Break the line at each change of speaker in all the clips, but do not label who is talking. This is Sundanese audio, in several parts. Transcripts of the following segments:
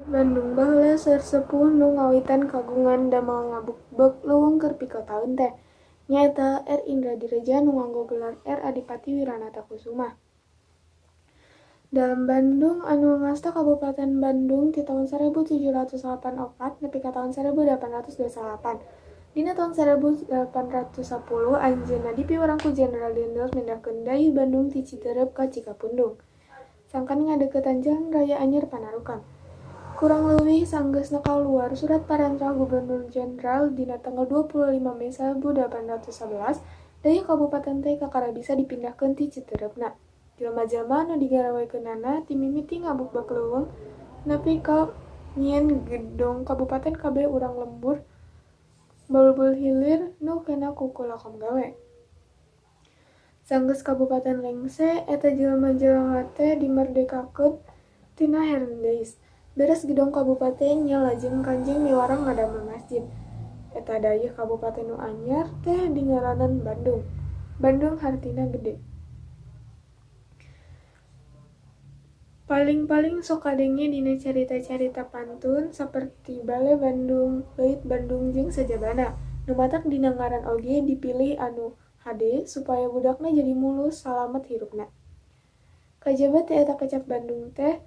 Bandung baheula seueur sepuh nu ngawitan kagungan damel ngabukbek leuweung keur pikotaeun teh. Nyaeta R Indradireja nu nganggo gelar R Adipati Wiranatakusumah. Dalem Bandung anu ngasta Kabupaten Bandung ti taun 1784 nepi ka taun 1829. Dina taun 1810 anjeunna dipiwarang ku Jenderal Daendels mindahkeun Dayeuh Bandung ti Citeureup ka Cikapundung. Sangkan ngadeuketan Jalan Raya Anyer Panarukan. Kurang leuwih sanggeusna kaluar Surat Parentah Gubernur Jenderal dina tanggal 25 Mei 1811, dayeuh kabupaten teh kakara bisa dipindahkeun ti Citeureupna. Jelema-jelema anu digarawekeunana ti mimiti ngabukbek leuweung nepi ka nyieun gedong kabupaten kabeh urang lembur Balubur Hilir nu kena ku kulakom gawe. Sanggeus kabupaten lengse, eta jelema-jelema teh dimerdekakeun tina Herendais. Beres gedong kabupaten nya lajeng Kanjeng miwarang ngadamel masjid. Eta dayeuh kabupaten nu anyar teh dingaranan Bandung. Bandung hartina gede. Paling-paling sok kadenge dina carita-carita pantun saperti Bale Bandung, Leuit Bandung jeung sajabana. Nu matak dina ngaran oge dipilih anu hade supaya budakna jadi mulus salamet hirupna. Kajaba ti eta kecap Bandung teh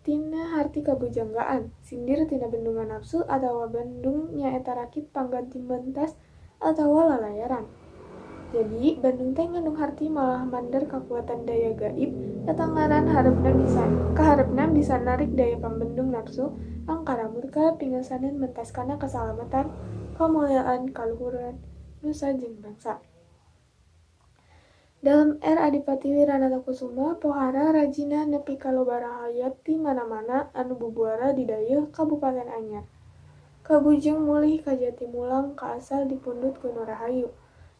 tina harti kabujanggaan, sindir tina bendungan nafsu atawa Bandung nyaeta rakit pangganti mentas atawa lalayaran. Jadi, Bandung teh ngandung harti malah mandar kakuatan daya gaib eta ngaran hareupna bisa kahareupna bisa narik daya pambendung nafsu angkara murka pingesaneun mentas kana kasalamatan, kamuliaan, kaluhuran, nusa jeung bangsa. Dalem R Adipati Wiranatakusuma pohara rajinah nepi ka loba rahayat ti mana-mana anu bubuara di dayeuh kabupaten anyar. Kabujeng mulih ka Jatimulang ka asal dipundhut ku Nurhayu.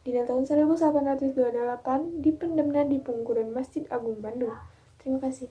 Dina taun 1828 dipendemna di pungkuran Masjid Agung Bandung. Terima kasih.